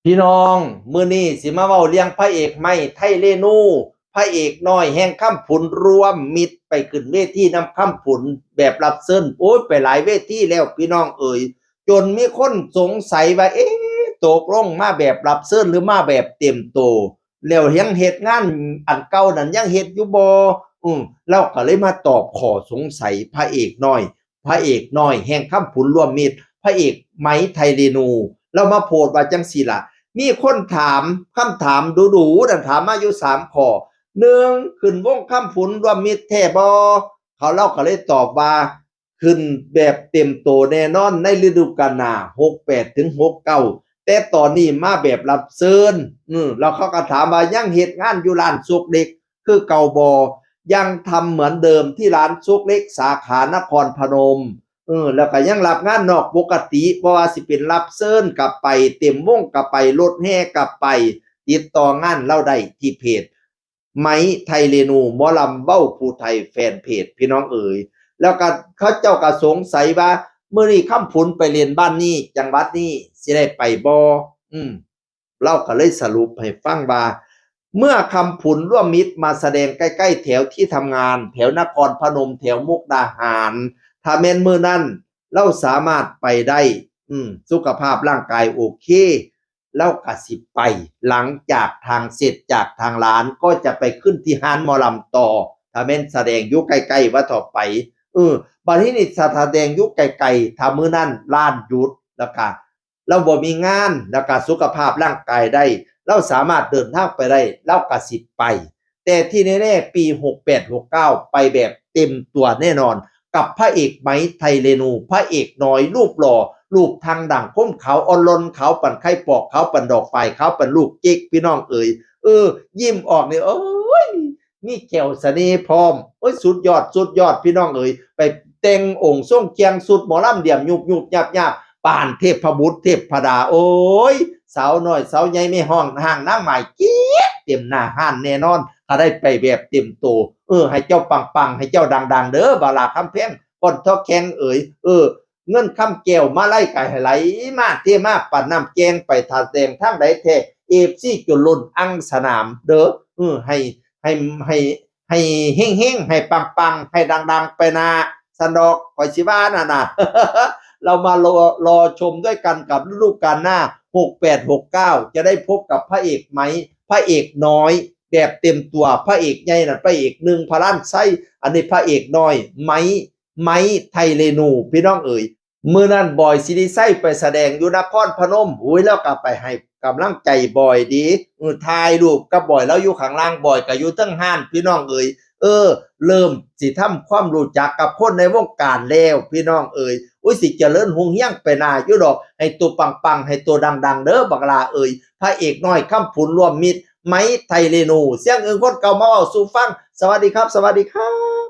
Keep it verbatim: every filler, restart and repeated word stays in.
พี่น้อง มื้อนี้สิมาเว้าเรื่องพระเอกไม้ไทเรนู พระเอกน้อยแห่งคำผุน รวมมิตรไปขึ้นเวทีนำคำผุนแบบรับเชิญ โอ้ย ไปหลายเวทีแล้วพี่น้องเอ๋ย จนมีคนสงสัยว่า เอ๊ะ ตกลงมาแบบรับเชิญหรือมาแบบเต็มโต แล้วยังเฮ็ดงานอันเก่านั้นยังเฮ็ดอยู่บ่ อืม เราก็เลยมาตอบข้อสงสัยพระเอกน้อย พระเอกน้อยแห่งคำผุนรวมมิตร พระเอกไม้ไทเรนู เรามาโพสต์ว่าจังซี่ล่ะ มีคนถามคำถามดูๆนั่น ถามมาอยู่สามข้อ หนึ่ง ขึ้นวงคำผุนรวมมิตรแท้บ่ เขา เราก็เลยตอบว่า ขึ้นแบบเต็มโตแน่นอนในฤดูกาลหน้า หกแปดถึงหกเก้า แต่ตอนนี้มาแบบรับเชิญ อืม แล้วเขาก็ถามว่ายังเฮ็ดงานอยู่ร้านซกเหล็กคือเก่าบ่ ยังทำเหมือนเดิมที่ร้านซกเหล็กสาขานครพนม เออ แล้วก็ยังรับงานนอกปกติ เพราะว่าสิเป็นรับเชิญก็ไป เต็มวงก็ไป รถแห่ก็ไป ติดต่องานเราได้ที่เพจ ไม้ไทเรนู หมอลำเว้าผู้ไทยแฟนเพจ พี่น้องเอ๋ย แล้วก็เขาเจ้าก็สงสัยว่า มื้อนี้คำผุนไปเล่นบ้านนี้ จังหวัดนี้ สิได้ไปบ่ อืม เราก็เลยสรุปให้ฟังว่า เมื่อคำผุนรวมมิตรมาแสดงใกล้ๆแถวที่ทำงาน แถวนครพนม แถวมุกดาหาร ถ้าแม่นมื้อนั้น เราสามารถไปได้ อืม สุขภาพร่างกายโอเค เราก็สิไป หลังจากทางเสร็จจากทางร้านก็จะไปขึ้นที่ฮ้านหมอลำต่อ ถ้าแม่นแสดงอยู่ใกล้ๆว่าต่อไป เออ บัดนี้นี่แสดงอยู่ไกลๆ ถ้ามื้อนั้นร้านหยุด แล้วก็เราบ่มีงาน แล้วก็สุขภาพร่างกายได้ เราสามารถเดินทางไปได้ เราก็สิไป แต่ที่แน่ๆ ปีหกแปดหกเก้า ไปแบบเต็มตัวแน่นอน กับพระเอกไม้ไทเรนู พระเอกน้อยรูปหล่อ รูปทางดัง ผมขาวอ่อนหล่อน ขาวปานไข่ปอก ขาวปานดอกฝาย ขาวปานลูกเก๊ก พี่น้องเอ๋ย เออ ยิ้มออกนี่ โอ้ย มีแก้วเสน่ห์พร้อม โอ้ย สุดยอด สุดยอด พี่น้องเอ๋ย ไปแต่งองค์ทรงเครื่อง สุดหมอลำเดี่ยม ยุบยุบยับยับ ปานเทพบุตรเทพดา โอ้ย สาวน้อยสาวใหญ่ แม่ฮ้องฮ้างนางหมาย กรี๊ดเต็มหน้าฮ้านแน่นอน ถ้าได้ไปแบบเต็มโต เออ ให้เจ้าปังๆ ให้เจ้าดังๆ เด้อ บักหล้าคำแพง ก้อนทองแข็งเอ๋ย เออ เงินคำแก้วมาลัยก็ให้ไหลมาเทมา ปานน้ำแกง ไปแสดงทางใดแท้ เอฟซี จนล้นอังสนามเด้อ เออ ให้ ให้ ให้ ให้เฮงๆ ให้ปังๆ ให้ดังๆ ไปหน้า ซั้นดอก ข้อยสิว่านั่นน่ะ เรามารอ รอชมด้วยกันกับฤดูกาลหน้า หกแปดหกเก้า จะได้พบกับพระเอกไม้ พระเอกน้อย แบบเต็มตัว พระเอกใหญ่นั่นพระเอกหนึ่ง พระล้านไส้ อันนี้พระเอกน้อย ไม้ ไม้ไทเรนู พี่น้องเอ๋ย มื้อนั้นบอยสิริชัยไปแสดงอยู่นครพนม อุ้ย แล้วก็ไปให้กำลังใจบอยดี เออ ถ่ายรูปกับบอย แล้วอยู่ข้างล่าง บอยก็อยู่เทิงฮ้าน พี่น้องเอ๋ย เออ เริ่มสิทำความรู้จักกับคนในวงการแล้ว พี่น้องเอ๋ย อุ้ย สิเจริญรุ่งเรืองไปหน้าอยู่ดอก ให้ตัวปังๆ ให้ตัวดังๆ เด้อ บักหล้าเอ๋ย พระเอกน้อยคำผุนรวมมิตร ไม้ไทเรนู เสียงเอิงคนเก่ามาเว้าสู่ฟัง สวัสดีครับ สวัสดีครับ